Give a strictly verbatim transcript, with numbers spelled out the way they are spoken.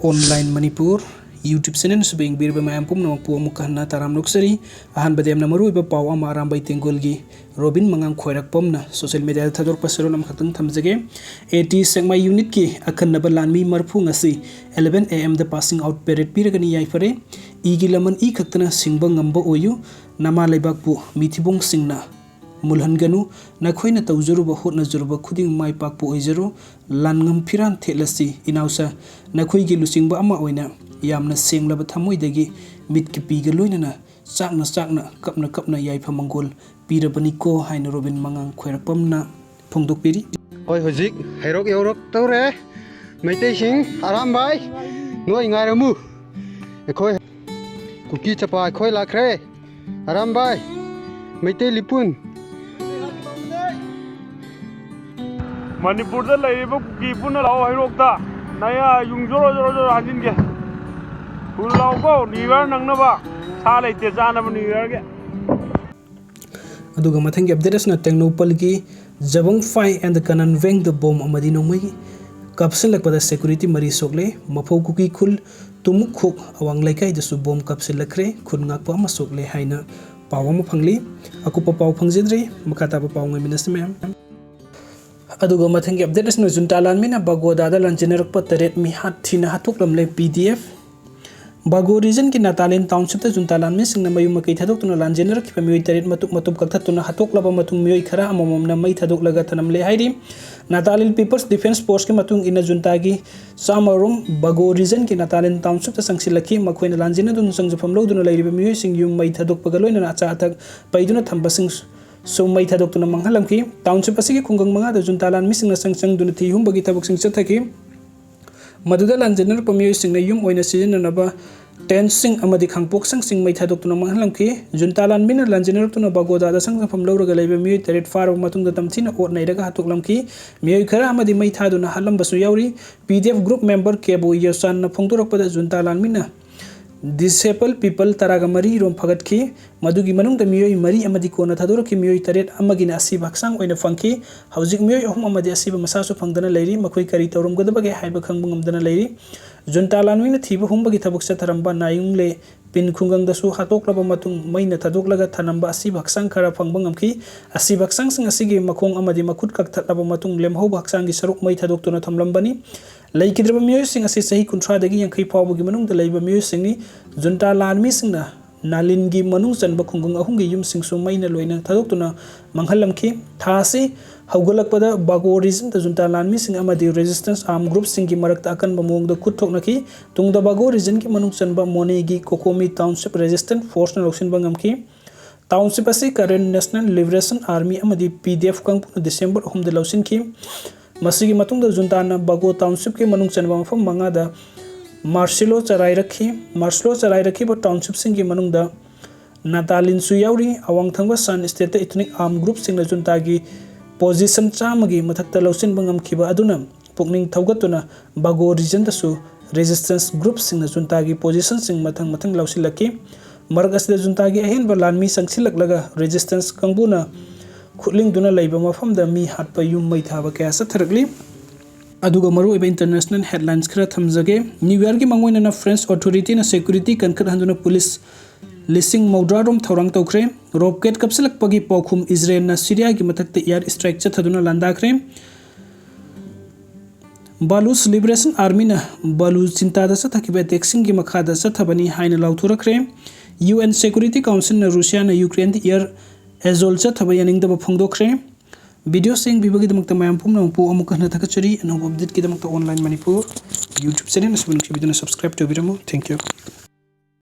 Online Manipur YouTube channel ꯑꯁꯤꯕꯨ ꯌꯦꯡꯕꯤꯔꯤꯕ ꯃꯌꯥꯝ ꯄꯨꯝꯅꯃꯛꯄꯨ ꯑꯃꯨꯛꯀ ꯍꯟꯅ ꯇꯔꯥꯝꯅ ꯑꯣꯛꯆꯔꯤ꯫ ꯑꯍꯥꯟꯕꯗ ꯌꯥꯝꯅ ꯃꯔꯨꯑꯣꯏꯕ ꯄꯥꯎ ꯑꯃ ꯑꯔꯥꯝꯕꯥꯏ ꯇꯦꯡꯒꯣꯜꯒꯤ ꯔꯣꯕꯤꯟ ꯃꯉꯥꯡ ꯈ꯭ꯋꯥꯏꯔꯥꯛꯄꯝꯅ social media ꯗ ꯊꯥꯗꯣꯔꯛꯄ ꯆꯦꯔꯣꯜ ꯑꯃꯈꯛꯇꯪ ꯊꯝꯖꯒꯦ꯫ AT ꯁꯦꯛꯃꯥꯏ unit ꯀꯤ ꯑꯈꯟꯅꯕ ꯂꯥꯟꯃꯤ ꯃꯔꯐꯨ ꯉꯁꯤ eleven AM the passing out parade ꯄꯤꯔꯒꯅꯤ ꯌꯥꯏꯐꯔꯦ꯫ ꯏꯒꯤ ꯂꯃꯟ ꯏ ꯈꯛꯇꯅ ꯁꯤꯡꯕ ꯉꯝꯕ ꯑꯣꯏꯌꯨ꯫ ꯅꯃꯥ ꯂꯩꯕꯥꯛꯄꯨ ꯃꯤꯊꯤꯕꯣꯡꯁꯤꯡꯅ ꯃꯨꯜꯍꯟꯒꯅꯨ꯫ ꯅꯈꯣꯏꯅ ꯇꯧꯖꯔꯨꯕ ꯍꯣꯠꯅꯖꯔꯨꯕ ꯈꯨꯗꯤꯡ ꯃꯥꯏ ꯄꯥꯛꯄ ꯑꯣꯏꯖꯔꯣ꯫ ꯂꯥꯟꯉꯝ ꯐꯤꯔꯥꯟ ꯊꯦꯠꯂꯁꯤ ꯏꯅꯥꯎꯁꯥ꯫ ꯅꯈꯣꯏꯒꯤ ꯂꯨꯆꯤꯡꯕ ꯑꯃ ꯑꯣꯏꯅ ꯌꯥꯝꯅ ꯁꯦꯡꯂꯕ ꯊꯃꯣꯏꯗꯒꯤ ꯃꯤꯠꯀꯤ ꯄꯤꯒ ꯂꯣꯏꯅꯅ ꯆꯥꯛꯅ ꯆꯥꯛꯅ ꯀꯞꯅ ꯀꯞꯅ ꯌꯥꯏꯐ ꯃꯪꯒꯣꯜ ꯄꯤꯔꯕꯅꯤꯀꯣ ꯍꯥꯏꯅ ꯔꯣꯕꯤꯟ ꯃꯉꯥꯡ ꯈ꯭ꯋꯥꯏꯔꯥꯛꯄꯝꯅ ꯐꯣꯡꯗꯣꯛꯄꯤꯔꯤ꯫ ꯑꯩꯈꯣꯏ ꯍꯧꯖꯤꯛ ꯍꯩꯔꯣꯛ ꯌꯧꯔꯛꯇꯧꯔꯦ꯫ ꯃꯩꯇꯩꯁꯤꯡ ꯑꯔꯥꯝꯕꯥꯏ ꯅꯣꯏ ꯉꯥꯏꯔꯝꯃꯨ꯫ ꯑꯩꯈꯣꯏ ꯀꯨꯀꯤ ꯆꯄꯥ ꯑꯩꯈꯣꯏ ꯂꯥꯛꯈ꯭ꯔꯦ꯫ ꯑꯔꯥꯝꯕꯥꯏ ꯃꯩꯇꯩ ꯂꯤꯄꯨꯟ꯫ ꯃꯅꯤꯄꯨꯔꯗ ꯂꯩꯔꯤꯕ ꯀꯨꯀꯤ ꯄꯨꯟꯅ ꯂꯥꯛꯑꯣ ꯍꯩꯔꯣꯛꯇ꯫ ꯅꯌꯥ ꯌꯨꯡ ꯖꯣꯔꯣ ꯖꯣꯔꯣ ꯖꯣꯔꯣ ꯍꯥꯟꯖꯤꯟꯒꯦ꯫ ꯊꯨꯅ ꯂꯥꯛꯑꯣꯀꯣ, New Year ꯅꯪꯅꯕ꯫ ꯁꯥ ꯂꯩꯇꯦ ꯆꯥꯅꯕ New Year ꯒꯤ꯫ ꯑꯗꯨꯒ ꯃꯊꯪꯒꯤ update ꯑꯁꯤꯅ ꯇꯦꯡꯅꯧꯄꯜꯒꯤ ꯖꯕꯪꯐꯥꯏ and ꯀꯅꯟ ꯋꯦꯡꯗ ꯕꯣꯝ ꯑꯃꯗꯤ ꯅꯣꯡꯃꯩ ꯀꯥꯞꯁꯤꯜꯂꯛꯄꯗ security ꯃꯔꯤ ꯁꯣꯛꯂꯦ꯫ ꯃꯐꯧ ꯀꯨꯀꯤ ꯈꯨꯜ ꯇꯨꯃꯨꯛꯈꯣꯛ ꯑꯋꯥꯡ ꯂꯩꯀꯥꯏꯗꯁꯨ ꯕꯣꯝ ꯀꯥꯞꯁꯤꯜꯂꯛꯈ꯭ꯔꯦ꯫ ꯈꯨꯟ ꯉꯥꯛꯄ ꯑꯃ ꯁꯣꯛꯂꯦ ꯍꯥꯏꯅ ꯄꯥꯎ ꯑꯃ ꯐꯪꯂꯤ꯫ ꯑꯀꯨꯞꯄ ꯄꯥꯎ ꯐꯪꯖꯗ꯭ꯔꯤ꯫ ꯃꯈꯥ ꯇꯥꯕ ꯄꯥꯎ ꯉꯥꯏꯃꯤꯟꯅꯁꯤ ꯃꯌꯥꯝ꯫ ꯑꯗꯨꯒ ꯃꯊꯪꯒꯤ update ꯑꯁꯤꯅ ꯖꯨꯟꯇꯥ ꯂꯥꯟꯃꯤꯅ ꯕꯒꯣꯗꯥꯗ ꯂꯥꯟꯖꯦꯟꯅꯔꯛꯄ ꯇꯔꯦꯠ ꯃꯤꯍꯥꯠ ꯊꯤꯅ ꯍꯥꯠꯇꯣꯛꯂꯝꯂꯦ PDF꯫ ꯕꯒꯣ region ꯒꯤ ꯅꯥꯇꯥꯂꯦꯟ township ꯇ ꯖꯨꯟꯇꯥ ꯂꯥꯟꯃꯤꯁꯤꯡꯅ ꯃꯌꯨꯝ ꯃꯀꯩ ꯊꯥꯗꯣꯛꯇꯨꯅ ꯂꯥꯟꯖꯦꯟꯅꯔꯛꯈꯤꯕ ꯃꯤꯑꯣꯏ ꯇꯔꯦꯠ ꯃꯇꯨꯞ ꯃꯇꯨꯞ ꯀꯛꯊꯠꯇꯨꯅ ꯍꯥꯠꯇꯣꯛꯂꯕ ꯃꯇꯨꯡ ꯃꯤꯑꯣꯏ ꯈꯔ ꯑꯃꯃꯝꯅ ꯃꯩ ꯊꯥꯗꯣꯛꯂꯒ ꯊꯅꯝꯂꯦ ꯍꯥꯏꯔꯤ꯫ ꯅꯥꯇꯥꯂꯦꯟ People's Defence Force ꯀꯤ ꯃꯇꯨꯡ ꯏꯟꯅ ꯖꯨꯟꯇꯥꯒꯤ ꯆꯥꯝꯃꯔꯣꯝ ꯕꯒꯣ region ꯒꯤ ꯅꯥꯇꯥꯂꯦꯟ township ꯇ ꯆꯪꯁꯤꯜꯂꯛꯈꯤ꯫ ꯃꯈꯣꯏꯅ ꯂꯥꯟꯖꯦꯟꯅꯗꯨꯅ ꯆꯪꯖꯐꯝ ꯂꯧꯗꯨꯅ ꯂꯩꯔꯤꯕ ꯃꯤꯑꯣꯏꯁꯤꯡ ꯌꯨꯝ ꯃꯩ ꯊꯥꯗꯣꯛꯄꯒ ꯂꯣꯏꯅꯅ ꯑꯆꯥ ꯑꯊꯛ ꯄꯩꯗꯨꯅ ꯊꯝꯕꯁꯤꯡ ꯁꯨ ꯃꯩ ꯊꯥꯗꯣꯛꯇꯨꯅ ꯃꯥꯡꯍꯜꯂꯝꯈꯤ꯫ Township ꯑꯁꯤꯒꯤ ꯈꯨꯡꯒꯪ ꯃꯉꯥꯗ ꯖꯨꯟꯇꯥ ꯂꯥꯟꯃꯤꯁꯤꯡꯅ ꯆꯪ ꯆꯪꯗꯨꯅ ꯊꯤ ꯍꯨꯝꯕꯒꯤ ꯊꯕꯛꯁꯤꯡ ꯆꯠꯊꯈꯤ꯫ ꯃꯗꯨꯗ ꯂꯥꯟꯖꯦꯟꯅꯔꯛꯄ ꯃꯤꯑꯣꯏꯁꯤꯡꯅ ꯌꯨꯝ ꯑꯣꯏꯅ ꯁꯤꯖꯤꯟꯅꯅꯕ tent ꯁꯤꯡ ꯑꯃꯗꯤ ꯈꯥꯡꯄꯣꯛꯁꯪꯁꯤꯡ ꯃꯩ ꯊꯥꯗꯣꯛꯇꯨꯅ ꯃꯥꯡꯍꯜꯂꯝꯈꯤ꯫ ꯖꯨꯟꯇꯥ ꯂꯥꯟꯃꯤꯅ ꯂꯥꯟꯖꯦꯟꯅꯔꯛꯇꯨꯅ ꯕꯒꯣꯗꯥꯗ ꯁꯪꯖꯐꯝ ꯂꯧꯔꯒ ꯂꯩꯕ ꯃꯤꯑꯣꯏ ꯇꯔꯦꯠ ꯐꯥꯔꯕ ꯃꯇꯨꯡꯗ ꯇꯝꯊꯤꯅ ꯑꯣꯠ ꯅꯩꯔꯒ ꯍꯥꯠꯇꯣꯛꯂꯝꯈꯤ꯫ ꯃꯤꯑꯣꯏ ꯈꯔ ꯑꯃꯗꯤ ꯃꯩ ꯊꯥꯗꯨꯅ ꯍꯥꯠꯂꯝꯕꯁꯨ ꯌꯥꯎꯔꯤ꯫ PDF group member ꯀꯦꯕꯨ ꯌꯣꯆꯥꯟꯅ ꯐꯣꯡꯗꯣꯔꯛꯄꯗ ꯖꯨꯟꯇꯥ ꯂꯥꯟꯃꯤꯅ disable people ꯇꯔꯥꯒ ꯃꯔꯤ ꯔꯣꯝ ꯐꯒꯠꯈꯤ꯫ ꯃꯗꯨꯒꯤ ꯃꯅꯨꯡꯗ ꯃꯤꯑꯣꯏ ꯃꯔꯤ ꯑꯃꯗꯤ ꯀꯣꯟꯅ ꯊꯥꯗꯣꯔꯛꯈꯤ ꯃꯤꯑꯣꯏ ꯇꯔꯦꯠ ꯑꯃꯒꯤꯅ ꯑꯁꯤꯕ ꯍꯛꯆꯥꯡ ꯑꯣꯏꯅ ꯐꯪꯈꯤ꯫ ꯍꯧꯖꯤꯛ ꯃꯤꯑꯣꯏ ꯑꯍꯨꯝ ꯑꯃꯗꯤ ꯑꯁꯤꯕ ꯃꯁꯥꯁꯨ ꯐꯪꯗꯅ ꯂꯩꯔꯤ꯫ ꯃꯈꯣꯏ ꯀꯔꯤ ꯇꯧꯔꯝꯒꯗꯕꯒꯦ ꯍꯥꯏꯕ ꯈꯪꯕ ꯉꯝꯗꯅ ꯂꯩꯔꯤ꯫ ꯖꯨꯟꯇꯥ ꯂꯥꯟꯃꯤꯅ ꯊꯤꯕ ꯍꯨꯝꯕꯒꯤ ꯊꯕꯛ ꯆꯠꯊꯔꯝꯕ ꯅꯥꯌꯨꯡꯂꯦ ꯄꯤꯟ ꯈꯨꯡꯒꯪꯗꯁꯨ ꯍꯥꯠꯇꯣꯛꯂꯕ ꯃꯇꯨꯡ ꯃꯩꯅ ꯊꯥꯗꯣꯛꯂꯒ ꯊꯅꯝꯕ ꯑꯁꯤꯕ ꯍꯛꯆꯥꯡ ꯈꯔ ꯐꯪꯕ ꯉꯝꯈꯤ꯫ ꯑꯁꯤꯕ ꯍꯛꯆꯥꯡꯁꯤꯡ ꯑꯁꯤꯒꯤ ꯃꯈꯣꯡ ꯑꯃꯗꯤ ꯃꯈꯨꯠ ꯀꯛꯊꯠꯂꯕ ꯃꯇꯨꯡ ꯂꯦꯝꯍꯧꯕ ꯍꯛꯆꯥꯡꯒꯤ ꯁꯔꯨꯛ ꯃꯩ ꯊꯥꯗꯣꯛꯇꯨꯅ ꯊꯝꯂꯝꯕꯅꯤ꯫ ꯂꯩꯈꯤꯗ꯭ꯔꯕ ꯃꯤꯑꯣꯏꯁꯤꯡ ꯑꯁꯤ ꯆꯍꯤ ꯀꯨꯟꯊ꯭ꯔꯥꯗꯒꯤ ꯌꯥꯡꯈꯩ ꯐꯥꯎꯕꯒꯤ ꯃꯅꯨꯡꯗ ꯂꯩꯕ ꯃꯤꯑꯣꯏꯁꯤꯡꯅꯤ꯫ ꯖꯨꯟꯇꯥ ꯂꯥꯟꯃꯤꯁꯤꯡꯅ ꯅꯥꯂꯤꯟꯒꯤ ꯃꯅꯨꯡ ꯆꯟꯕ ꯈꯨꯡꯒꯪ ꯑꯍꯨꯝꯒꯤ ꯌꯨꯝꯁꯤꯡꯁꯨ ꯃꯩꯅ ꯂꯣꯏꯅ ꯊꯥꯗꯣꯛꯇꯨꯅ ꯃꯥꯡꯍꯜꯂꯝꯈꯤ꯫ ꯊꯥ ꯑꯁꯤ ꯍꯧꯒꯠꯂꯛꯄꯗ ꯕꯥꯒꯣ ꯔꯤꯖꯟꯗ ꯖꯨꯟꯇꯥ ꯂꯥꯟꯃꯤꯁꯤꯡ ꯑꯃꯗꯤ ꯔꯦꯖꯤꯁꯇꯦꯟꯁ ꯑꯥꯔꯝ ꯒ꯭ꯔꯨꯞꯁꯤꯡꯒꯤ ꯃꯔꯛꯇ ꯑꯀꯟꯕ ꯃꯑꯣꯡꯗ ꯈꯨꯠ ꯊꯣꯛꯅꯈꯤ꯫ ꯇꯨꯡꯗ ꯕꯥꯒꯣ ꯔꯤꯖꯟꯒꯤ ꯃꯅꯨꯡ ꯆꯟꯕ ꯃꯣꯅꯦꯒꯤ ꯀꯣꯀꯣꯃꯤ ꯇꯥꯎꯟꯁꯤꯞ ꯔꯦꯖꯤꯁꯇꯦꯟꯁ ꯐꯣꯔꯁꯅ ꯂꯧꯁꯤꯟꯕ ꯉꯝꯈꯤ꯫ ꯇꯥꯎꯟꯁꯤꯞ ꯑꯁꯤ ꯀꯔꯦꯟ ꯅꯦꯁꯅꯦꯜ ꯂꯤꯕꯔꯦꯁꯟ ꯑꯥꯔꯃꯤ ꯑꯃꯗꯤ ꯄꯤ ꯗꯤ ꯑꯦꯐ ꯀꯥꯡꯕꯨꯅ ꯗꯤꯁꯦꯝꯕꯔ ꯑꯍꯨꯝꯗ ꯂꯧꯁꯤꯟꯈꯤ꯫ ꯃꯁꯤꯒꯤ ꯃꯇꯨꯡꯗ ꯖꯨꯟꯇꯥꯅ ꯕꯥꯒꯣ ꯇꯥꯎꯟꯁꯤꯞꯀꯤ ꯃꯅꯨꯡ ꯆꯟꯕ ꯃꯐꯝ ꯃꯉꯥꯗ ꯃꯥꯔꯁꯤꯂꯣ ꯆꯔꯥꯏꯔꯛꯈꯤ꯫ ꯃꯥꯔꯁꯤꯂꯣ ꯆꯔꯥꯏꯔꯛꯈꯤꯕ ꯇꯥꯎꯟꯁꯤꯞꯁꯤꯡꯒꯤ ꯃꯅꯨꯡꯗ ꯅꯥꯇꯥꯂꯤꯟꯁꯨ ꯌꯥꯎꯔꯤ꯫ ꯑꯋꯥꯡ ꯊꯪꯕ ꯁꯥꯟ ꯁ꯭ꯇꯦꯠꯇ ꯏꯊꯅꯤꯛ ꯑꯥꯔꯝ ꯒ꯭ꯔꯨꯞꯁꯤꯡꯅ ꯖꯨꯟꯇꯥꯒꯤ ꯄꯣꯖꯤꯁꯟ ꯆꯥꯝꯃꯒꯤ ꯃꯊꯛꯇ ꯂꯧꯁꯤꯟꯕ ꯉꯝꯈꯤꯕ ꯑꯗꯨꯅ ꯄꯨꯛꯅꯤꯡ ꯊꯧꯒꯠꯇꯨꯅ ꯕꯥꯒꯣ ꯔꯤꯖꯟꯗꯁꯨ ꯔꯦꯖꯤꯁꯇꯦꯟꯁ ꯒ꯭ꯔꯨꯞꯁꯤꯡꯅ ꯖꯨꯟꯇꯥꯒꯤ ꯄꯣꯖꯤꯁꯟꯁꯤꯡ ꯃꯊꯪ ꯃꯊꯪ ꯂꯧꯁꯤꯜꯂꯛꯈꯤ꯫ ꯃꯔꯛ ꯑꯁꯤꯗ ꯖꯨꯟꯇꯥꯒꯤ ꯑꯍꯦꯟꯕ ꯂꯥꯟꯃꯤ ꯆꯪꯁꯤꯜꯂꯛꯂꯒ ꯔꯦꯖꯤꯁꯇꯦꯟꯁ ꯀꯥꯡꯕꯨꯅ ꯈꯨꯠꯂꯤꯡꯗꯨꯅ ꯂꯩꯕ ꯃꯐꯝꯗ ꯃꯤ ꯍꯥꯠꯄ, ꯌꯨꯝ ꯃꯩ ꯊꯥꯕ ꯀꯌꯥ ꯆꯠꯊꯔꯛꯂꯤ꯫ ꯑꯗꯨꯒ ꯃꯔꯨꯑꯣꯏꯕ ꯏꯟꯇꯔꯅꯦꯁꯅꯦꯜ ꯍꯦꯗꯂꯥꯏꯟꯁ ꯈꯔ ꯊꯝꯖꯒꯦ꯫ ꯅ꯭ꯌꯨ ꯌꯥꯔꯒꯤ ꯃꯥꯡꯑꯣꯏꯅꯅ ꯐ꯭ꯔꯦꯟꯁ ꯑꯣꯊꯣꯔꯤꯇꯤꯅ ꯁꯦꯀ꯭ꯌꯨꯔꯤꯇꯤ ꯀꯟꯈꯠꯍꯟꯗꯨꯅ ꯄꯨꯂꯤꯁ ꯂꯤꯁꯤꯡ ꯃꯧꯗ꯭ꯔꯥ ꯔꯣꯝ ꯊꯧꯔꯥꯡ ꯇꯧꯈ꯭ꯔꯦ꯫ ꯔꯣꯀꯦꯠ ꯀꯥꯞꯁꯤꯜꯂꯛꯄꯒꯤ ꯄꯥꯎꯈꯨꯝ ꯏꯖꯔꯦꯜꯅ ꯁꯤꯔꯤꯌꯥꯒꯤ ꯃꯊꯛꯇ ꯏꯌꯥꯔ ꯁ꯭ꯇ꯭ꯔꯥꯏꯛ ꯆꯠꯊꯗꯨꯅ ꯂꯥꯟꯗꯥꯈ꯭ꯔꯦ꯫ ꯕꯥꯂꯨꯆ ꯂꯤꯕꯔꯦꯁꯟ ꯑꯥꯔꯃꯤꯅ ꯕꯥꯂꯨ ꯆꯤꯟꯇꯥꯗ ꯆꯠꯊꯈꯤꯕ ꯑꯦꯇꯦꯛꯁꯤꯡꯒꯤ ꯃꯈꯥꯗ ꯆꯠꯊꯕꯅꯤ ꯍꯥꯏꯅ ꯂꯥꯎꯊꯣꯔꯛꯈ꯭ꯔꯦ꯫ ꯌꯨ ꯑꯦꯟ ꯁꯦꯀ꯭ꯌꯨꯔꯤꯇꯤ ꯀꯥꯎꯟꯁꯤꯜꯅ ꯔꯨꯁꯤꯌꯥꯅ ꯌꯨꯀ꯭ꯔꯦꯟꯗ ꯏꯌꯥꯔ ꯑꯦꯖꯣꯜ ꯆꯠꯊꯕ ꯌꯥꯅꯤꯡꯗꯕ ꯐꯣꯡꯗꯣꯛꯈ꯭ꯔꯦ꯫ ꯚꯤꯗꯤꯑꯣꯁꯤꯡ ꯌꯦꯡꯕꯤꯕꯒꯤꯗꯃꯛꯇ ꯃꯌꯥꯝ ꯄꯨꯝꯅꯃꯛꯄꯨ ꯑꯃꯨꯛ ꯍꯟꯅ ꯊꯥꯒꯠꯆꯔꯤ꯫ ꯑꯅꯧꯕ ꯑꯞꯗꯦꯠꯀꯤꯗꯃꯛꯇ ꯑꯣꯟꯂꯥꯏꯟ ꯃꯅꯤꯄꯨꯔ ꯌꯨꯇ꯭ꯌꯨꯕ ꯆꯦꯅꯦꯜ ꯑꯁꯤꯕꯨ ꯅꯨꯡꯁꯤꯕꯤꯗꯨꯅ ꯁꯕꯁꯀ꯭ꯔꯥꯏꯕ ꯇꯧꯕꯤꯔꯝꯃꯨ꯫ Thank you꯫